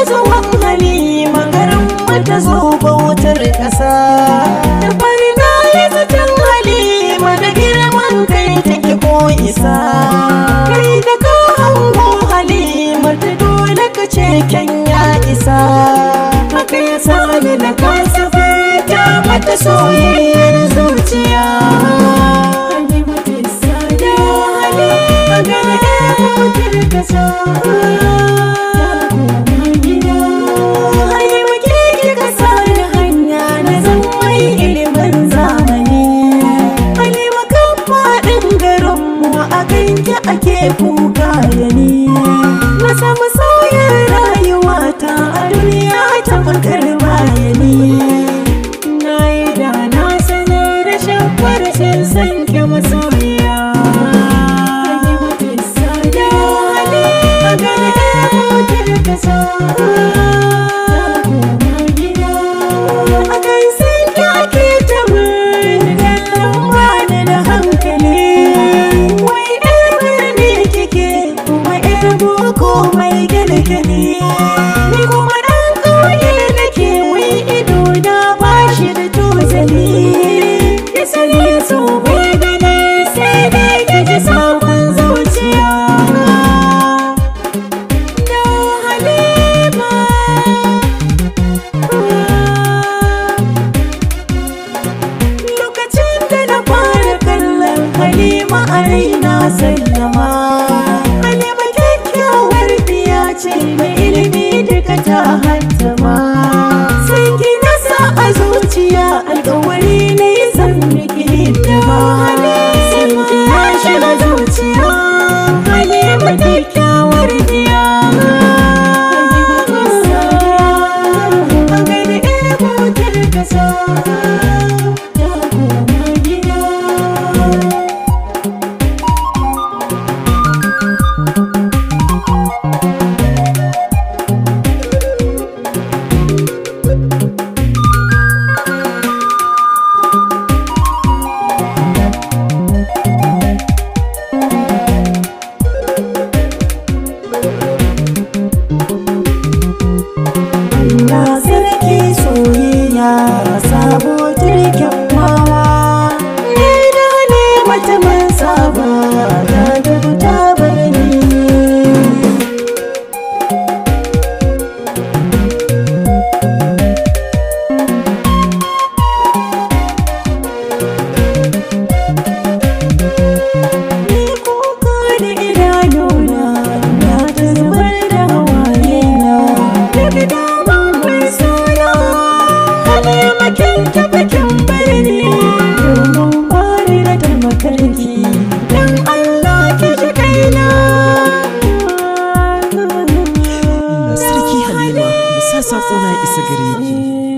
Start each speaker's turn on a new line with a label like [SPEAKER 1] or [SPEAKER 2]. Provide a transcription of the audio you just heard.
[SPEAKER 1] Zuwan Halima garin mata zo bautar ƙasa. Da fari na yi zaton Halima da girman kai take ko isa. Kai da ka hango Halima ta dole ka ce kyan ya isa. Haka ya sani na kasa furta mata soyayyar zuciya. Halima ta sada Halima gane bautar ƙasa. Ake kuka da ni, na samu sauyin rayuwata a duniya ta fakar bayani. Na yi da na sanar da shafarashin sanke masoyiya. Halima ta sada Halima gane bautar ƙasa. A kan sanke ake ta mun kallon bani da hankali. Komai gane-gane, ni kuma ɗan ƙauye nake, wai ido na bashi da tozali. Ya sani so bai gane sai dai ka ji sabon zuciya. Da Halima lokacin da na fara kallon Halima a raina sallama. Ce mai ilimi duka ta hattama, sai ki nasa a zuciya alƙawari ne zan miki hidima. Sai ki ya shiga zuciya Halima kyakkyawar biya. A gaida ƴar bautar ƙasa. Ya koma gida. Sarki soyayya sabo turken wawa, ni da Halima ta mun saba ta tafi ta bar ni. Ni kuka da idanuna na ta zubar da hawaye na. Daga daman mai suna Halima kin tafi kin bar ni, domin bani da taimakarki, dan Allah ki ji kaina.
[SPEAKER 2] Allah sarki Halima, da sa saƙona ya isa gare ki.